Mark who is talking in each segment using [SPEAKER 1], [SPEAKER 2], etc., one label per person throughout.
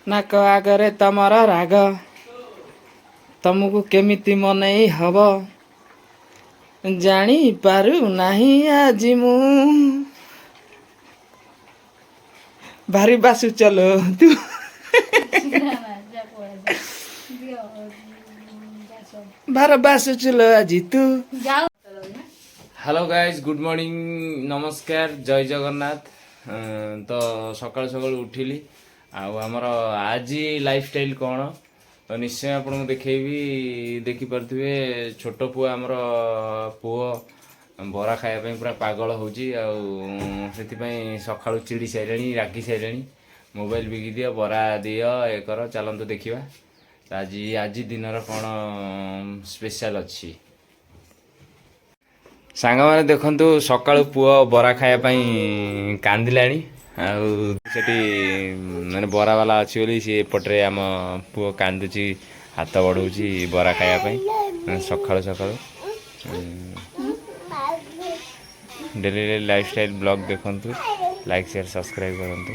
[SPEAKER 1] ନାକ ଆଗରେ ତମର ରାଗ, ତମକୁ କେମିତି ମନେଇ ହବ ଜାଣିପାରୁ ନାହିଁ ଆଜି ମୁଁ। ଭାରି ବାସୁ ଚଲୋ ତୁ। ଭାର ବାସୁଚୁଲୋ ଆଜି ତୁ। ହ୍ୟାଲୋ ଗାଇଜ୍, ଗୁଡ୍ ମର୍ଣ୍ଣିଂ, ନମସ୍କାର, ଜୟ ଜଗନ୍ନାଥ। ତ ସକାଳୁ ସକାଳୁ ଉଠିଲି ଆଉ ଆମର ଆଜି ଲାଇଫଷ୍ଟାଇଲ୍ କ'ଣ ତ ନିଶ୍ଚୟ ଆପଣଙ୍କୁ ଦେଖେଇବି। ଦେଖିପାରୁଥିବେ, ଛୋଟ ପୁଅ, ଆମର ପୁଅ ବରା ଖାଇବା ପାଇଁ ପୁରା ପାଗଳ ହେଉଛି ଆଉ ସେଥିପାଇଁ ସକାଳୁ ଚିଡ଼ି ସାରିଲାଣି, ରାଗି ସାରିଲାଣି। ମୋବାଇଲ ବିକି ଦିଅ, ବରା ଦିଅ, ଏ କର। ଚାଲନ୍ତୁ ଦେଖିବା ତ ଆଜି ଆଜି ଦିନର କ'ଣ ସ୍ପେଶାଲ ଅଛି। ସାଙ୍ଗମାନେ ଦେଖନ୍ତୁ, ସକାଳୁ ପୁଅ ବରା ଖାଇବା ପାଇଁ କାନ୍ଦିଲାଣି ଆଉ ସେଠି ମାନେ ବରାବାଲା ଅଛି ବୋଲି ସିଏ ଏପଟରେ ଆମ ପୁଅ କାନ୍ଦୁଛି, ହାତ ବଢ଼ଉଛି ବରା ଖାଇବା ପାଇଁ ସକାଳୁ ସକାଳୁ। ଡେଲି ଡେଲି ଲାଇଫଷ୍ଟାଇଲ୍ ବ୍ଲଗ୍ ଦେଖନ୍ତୁ, ଲାଇକ୍, ସେୟାର, ସବସ୍କ୍ରାଇବ୍ କରନ୍ତୁ।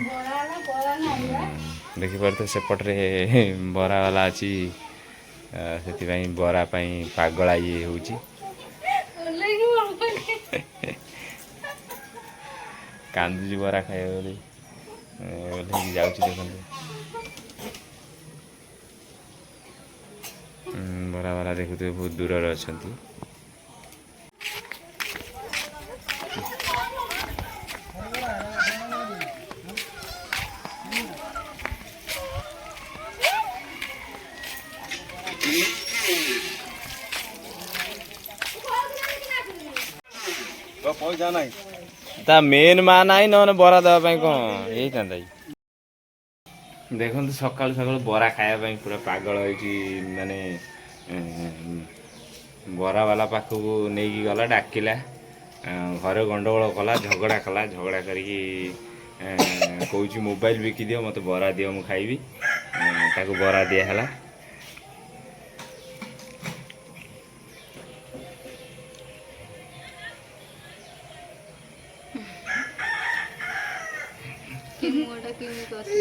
[SPEAKER 1] ଦେଖିପାରୁଥିବେ, ସେପଟରେ ବରାବାଲା ଅଛି, ସେଥିପାଇଁ ବରା ପାଇଁ ପାଗଳା ଇଏ ହେଉଛି। କାନ୍ଦୁଛି ବରା ଖାଇବ ବୋଲି। ଓହ୍ଲେଇକି ଯାଉଛି ଦେଖନ୍ତୁ। ବରାବାଲା ଦେଖୁଥିବେ, ବହୁତ ଦୂରରେ ଅଛନ୍ତି।
[SPEAKER 2] ପଇସା ନାହିଁ।
[SPEAKER 1] ତା ମେନ୍ ମା ନାହିଁ, ନହେଲେ ବରା ଦେବା ପାଇଁ କ'ଣ ହେଇଥାନ୍ତା କି? ଦେଖନ୍ତୁ, ସକାଳୁ ସକାଳୁ ବରା ଖାଇବା ପାଇଁ ପୁରା ପାଗଳ ହେଇଛି। ମାନେ ବରାବାଲା ପାଖକୁ ନେଇକି ଗଲା, ଡାକିଲା, ଘରେ ଗଣ୍ଡଗୋଳ କଲା, ଝଗଡ଼ା କଲା। ଝଗଡ଼ା କରିକି କହୁଛି, ମୋବାଇଲ ବିକି ଦିଅ, ମୋତେ ବରା ଦିଅ, ମୁଁ ଖାଇବି। ତାକୁ ବରା ଦିଆହେଲା।
[SPEAKER 3] ମୁହଁଟା କେମିତି କରିଛି।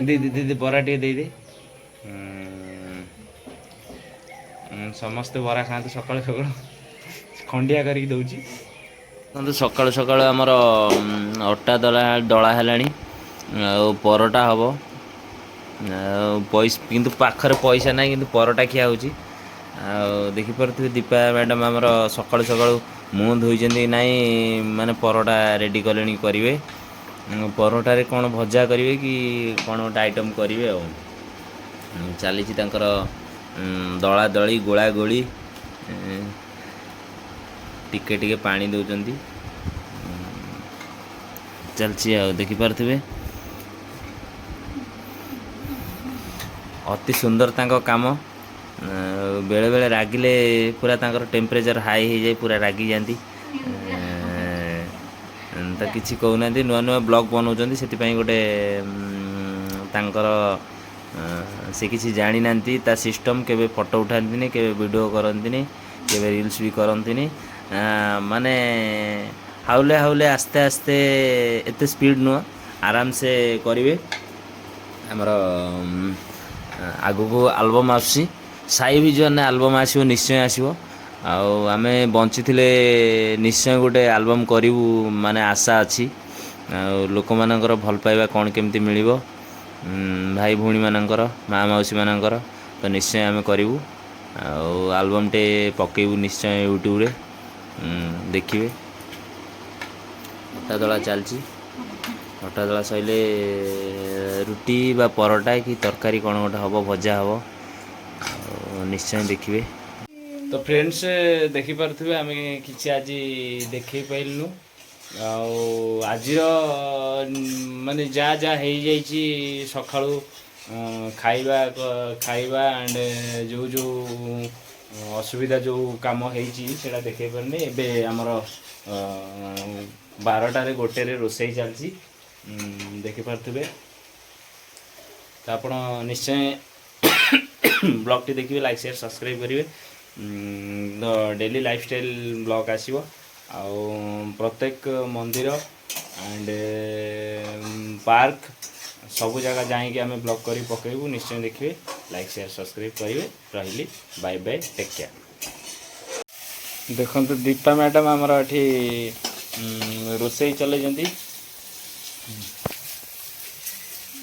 [SPEAKER 1] ଦେଇ ଦେ, ବରା ଟିକେ ଦେଇଦେ। ସମସ୍ତେ ବରା ଖାଆନ୍ତୁ। ସକାଳୁ ସକାଳୁ ଖଣ୍ଡିଆ କରିକି ଦେଉଛି। ଦେଖନ୍ତୁ, ସକାଳୁ ସକାଳୁ ଆମର ଅଟା ଦଳା ଦଳା ହେଲାଣି ଆଉ ପରଟା ହେବ। ଆଉ ପଇସା କିନ୍ତୁ ପାଖରେ ପଇସା ନାହିଁ, କିନ୍ତୁ ପରଟା ଖିଆ ହେଉଛି। ଆଉ ଦେଖିପାରୁଥିବେ, ଦୀପା ମ୍ୟାଡ଼ାମ୍ ଆମର ସକାଳୁ ସକାଳୁ ମୁହଁ ଧୋଇଛନ୍ତି କି ନାହିଁ, ମାନେ ପରଟା ରେଡ଼ି କଲେଣି, କରିବେ। ପରଟାରେ କ'ଣ ଭଜା କରିବେ କି କ'ଣ ଗୋଟେ ଆଇଟମ୍ କରିବେ। ଆଉ ଚାଲିଛି ତାଙ୍କର ଦଳା ଦଳି, ଗୋଳା ଗୋଳି। ଟିକେ ଟିକେ ପାଣି ଦେଉଛନ୍ତି, ଚାଲିଛି। ଆଉ ଦେଖିପାରୁଥିବେ, ଅତି ସୁନ୍ଦର ତାଙ୍କ କାମ। ଆଉ ବେଳେବେଳେ ରାଗିଲେ ପୁରା ତାଙ୍କର ଟେମ୍ପରେଚର୍ ହାଇ ହେଇଯାଏ, ପୁରା ରାଗିଯାଆନ୍ତି। ତ କିଛି କହୁନାହାନ୍ତି। ନୂଆ ନୂଆ ବ୍ଲଗ୍ ବନାଉଛନ୍ତି, ସେଥିପାଇଁ ଗୋଟେ ତାଙ୍କର ସେ କିଛି ଜାଣିନାହାନ୍ତି ତା ସିଷ୍ଟମ୍। କେବେ ଫଟୋ ଉଠାନ୍ତିନି, କେବେ ଭିଡ଼ିଓ କରନ୍ତିନି, କେବେ ରିଲ୍ସ ବି କରନ୍ତିନି। ମାନେ ହାଉଲେ ହାଉଲେ, ଆସ୍ତେ ଆସ୍ତେ, ଏତେ ସ୍ପିଡ଼ ନୁହଁ, ଆରାମସେ କରିବେ। ଆମର ଆଗକୁ ଆଲବମ୍ ଆସୁଛି, ସାଇ ଭିଜନରେ ଆଲବମ୍ ଆସିବ, ନିଶ୍ଚୟ ଆସିବ। ଆଉ ଆମେ ବଞ୍ଚିଥିଲେ ନିଶ୍ଚୟ ଗୋଟେ ଆଲବମ୍ କରିବୁ, ମାନେ ଆଶା ଅଛି। ଆଉ ଲୋକମାନଙ୍କର ଭଲ ପାଇବା କ'ଣ କେମିତି ମିଳିବ, ଭାଇ ଭଉଣୀମାନଙ୍କର, ମା ମାଉସୀମାନଙ୍କର, ତ ନିଶ୍ଚୟ ଆମେ କରିବୁ ଆଉ ଆଲବମ୍ଟେ ପକେଇବୁ ନିଶ୍ଚୟ ୟୁଟ୍ୟୁବରେ ଦେଖିବେ। ଅଟା ଦଳା ଚାଲିଛି। ଅଟା ଦଳା ସରିଲେ ରୁଟି ବା ପରଟା କି ତରକାରୀ କ'ଣ ଗୋଟେ ହେବ, ଭଜା ହେବ, ଆଉ ନିଶ୍ଚୟ ଦେଖିବେ। ତ ଫ୍ରେଣ୍ଡସ୍, ଦେଖିପାରୁଥିବେ, ଆମେ କିଛି ଆଜି ଦେଖେଇ ପାରିଲୁନୁ। ଆଉ ଆଜିର ମାନେ ଯାହା ଯାହା ହେଇଯାଇଛି ସକାଳୁ ଖାଇବା ଖାଇବା ଆଣ୍ଡ ଯେଉଁ ଯେଉଁ ଅସୁବିଧା, ଯେଉଁ କାମ ହେଇଛି, ସେଇଟା ଦେଖେଇ ପାରୁନି। ଏବେ ଆମର 12ଟାରେ 1ରେ ରୋଷେଇ ଚାଲିଛି, ଦେଖିପାରୁଥିବେ। ତ ଆପଣ ନିଶ୍ଚୟ ବ୍ଲଗ୍ଟି ଦେଖିବେ, ଲାଇକ୍, ସେୟାର, ସବସ୍କ୍ରାଇବ୍ କରିବେ। ତ ଡେଲି ଲାଇଫଷ୍ଟାଇଲ୍ ବ୍ଲଗ୍ ଆସିବ ଆଉ ପ୍ରତ୍ୟେକ ମନ୍ଦିର ଆଣ୍ଡ ପାର୍କ ସବୁ ଜାଗା ଯାଇକି ଆମେ ବ୍ଲଗ୍ କରି ପକାଇବୁ। ନିଶ୍ଚୟ ଦେଖିବେ, ଲାଇକ୍, ସେୟାର, ସବସ୍କ୍ରାଇବ୍ କରିବେ। ରହିଲି, ବାଇ ବାଇ, ଟେକ୍ କେୟାର। ଦେଖନ୍ତୁ, ଦୀପା ମ୍ୟାଡ଼ାମ୍ ଆମର ଏଠି ରୋଷେଇ ଚଲେଇଛନ୍ତି।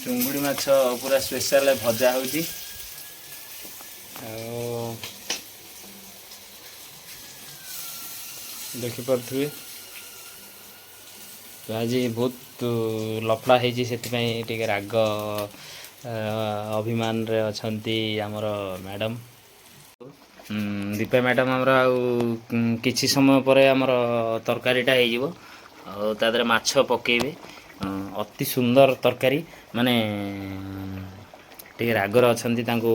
[SPEAKER 1] ଚୁଙ୍ଗୁଡ଼ି ମାଛ ପୁରା ସ୍ପେଶାଲ ଭଜା ହେଉଛି। ଆଉ ଦେଖିପାରୁଥିବେ ତ, ଆଜି ବହୁତ ଲଫଡ଼ା ହେଇଛି, ସେଥିପାଇଁ ଟିକେ ରାଗ ଅଭିମାନରେ ଅଛନ୍ତି ଆମର ମ୍ୟାଡ଼ାମ୍, ଦୀପା ମ୍ୟାଡ଼ାମ୍ ଆମର। ଆଉ କିଛି ସମୟ ପରେ ଆମର ତରକାରୀଟା ହେଇଯିବ ଆଉ ତା ଦେହରେ ମାଛ ପକେଇବେ। ଅତି ସୁନ୍ଦର ତରକାରୀ। ମାନେ ଟିକେ ରାଗରେ ଅଛନ୍ତି, ତାଙ୍କୁ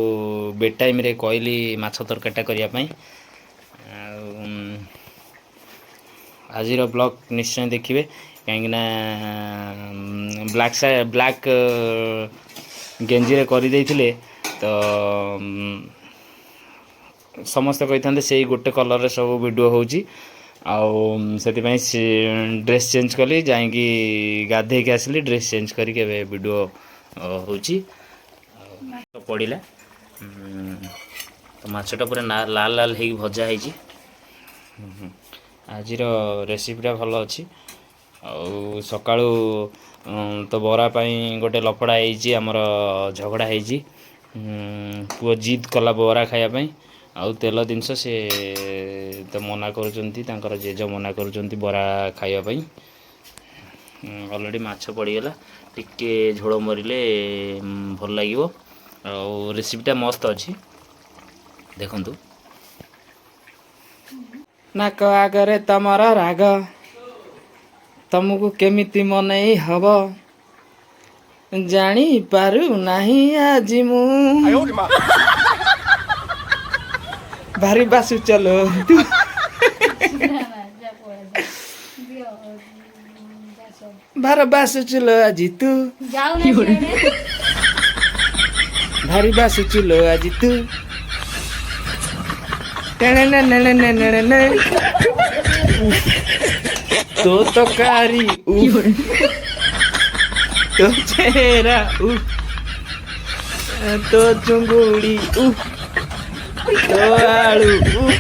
[SPEAKER 1] ବେଡ୍ ଟାଇମ୍ରେ କହିଲି ମାଛ ତରକାରୀଟା କରିବା ପାଇଁ। ଆଉ ଆଜିର ବ୍ଲଗ୍ ନିଶ୍ଚୟ ଦେଖିବେ, କାହିଁକିନା ବ୍ଲାକ୍ ବ୍ଲାକ୍ ଗେଞ୍ଜିରେ କରିଦେଇଥିଲେ ତ ସମସ୍ତେ କହିଥାନ୍ତେ ସେଇ ଗୋଟେ କଲର୍ରେ ସବୁ ଭିଡ଼ିଓ ହେଉଛି। ଆଉ ସେଥିପାଇଁ ସେ ଡ୍ରେସ୍ ଚେଞ୍ଜ କଲି, ଯାଇକି ଗାଧେଇକି ଆସିଲି, ଡ୍ରେସ୍ ଚେଞ୍ଜ କରିକି ଏବେ ଭିଡ଼ିଓ ହେଉଛି। ଆଉ ପଡ଼ିଲା ତ ମାଛଟା ପୁରା ଲାଲ ଲାଲ ହେଇକି ଭଜା ହେଇଛି। ଆଜିର ରେସିପିଟା ଭଲ ଅଛି। ଆଉ ସକାଳୁ ତ ବରା ପାଇଁ ଗୋଟେ ଲଫଡ଼ା ହେଇଛି ଆମର, ଝଗଡ଼ା ହେଇଛି। ପୁଅ ଜିଦ୍ କଲା ବରା ଖାଇବା ପାଇଁ। ଆଉ ତେଲ ଜିନିଷ ସେ ତ ମନା କରୁଛନ୍ତି, ତାଙ୍କର ଜେଜ ମନା କରୁଛନ୍ତି ବରା ଖାଇବା ପାଇଁ। ଅଲରେଡ଼ି ମାଛ ପଡ଼ିଗଲା, ଟିକେ ଝୋଳ ମରିଲେ ଭଲ ଲାଗିବ। ଆଉ ରେସିପିଟା ମସ୍ତ ଅଛି, ଦେଖନ୍ତୁ। ନାକ ଆଗରେ ତମର ରାଗ, ତମକୁ କେମିତି ମନେଇ ହବ ଜାଣିପାରୁ ନାହିଁ ଆଜି ମୁଁ। ଭାରି ବାସୁଚ ଲୋ ତୁ।
[SPEAKER 3] ନା ନା, ଯା ପଳା, ଯା। ଦିଅ ଯା ସବୁ।
[SPEAKER 1] ଭାର ବାସୁଚୁ ଲୋ ଆଜି ତୁ।
[SPEAKER 3] ଯାଉନା ସିଆଡ଼େ।
[SPEAKER 1] ଭାରି ବାସୁଚୁ ଲୋ ଆଜି ତୁ। ଟେଣେ ନେ ନେ ନେ ନେ ନେ। ତୋ ତରକାରୀ ଉଫ୍, ତୋ ଚେହେରା ଉଫ୍, ତୋ ଚୁଙ୍ଗୁଡ଼ି ଉଫ୍, ତୋ ଆଳୁ ଉଫ୍।